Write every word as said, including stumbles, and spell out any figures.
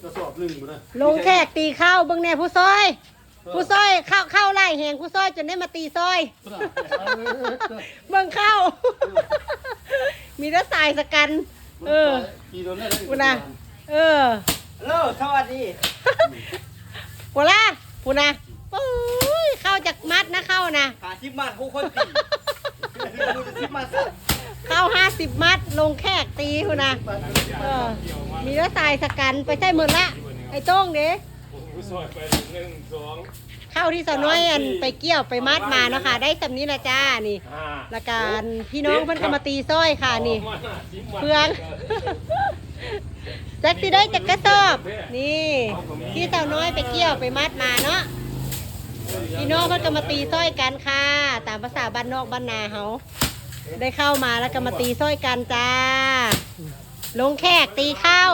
กระสอบหนึ่งหมดนะ ลงแขกตีข้าวเบิ่งแน่ผู้ซอย ผู้ซอยข้าวข้าวไล่แหงผู้ซอยจนได้มาตีซอย เบิ่งข้าว มีแต่สายสกัน เออ กี่โดนได้ กูนะ เออ ฮัลโหลสวัสดี กูละกูนะโอ้ยข้าวจากมัดนะข้าวนะ หาสิบมัดหกคนตีสิบมัดสัตว์ ข้าวห้าสิบมัดลงแขกตีกูนะ เออ มีแต่สายสกันไปใช่หมดละ ไอ้โต้งเด้ ผู้ซอยไปหนึ่งสอง ข้าวที่สาวน้อยอันไปเกี่ยวไปมัดมาเนาะค่ะ ได้สำนี้ละจ้านี่ ห้า ละกันพี่น้องเพิ่นก็มาตีซอยค่ะนี่ มาห้าสิบมัด เฟือง จักสิได้จักกระสอบ นี่ ที่สาวน้อยไปเกี่ยวไปมัดมาเนาะ พี่น้องเพิ่นก็มาตีซอยกันค่ะ ตามภาษาบ้านนอกบ้านนาเฮาได้เข้ามาแล้วก็มาตีซอยกันจ้า ลงแขกตีข้าว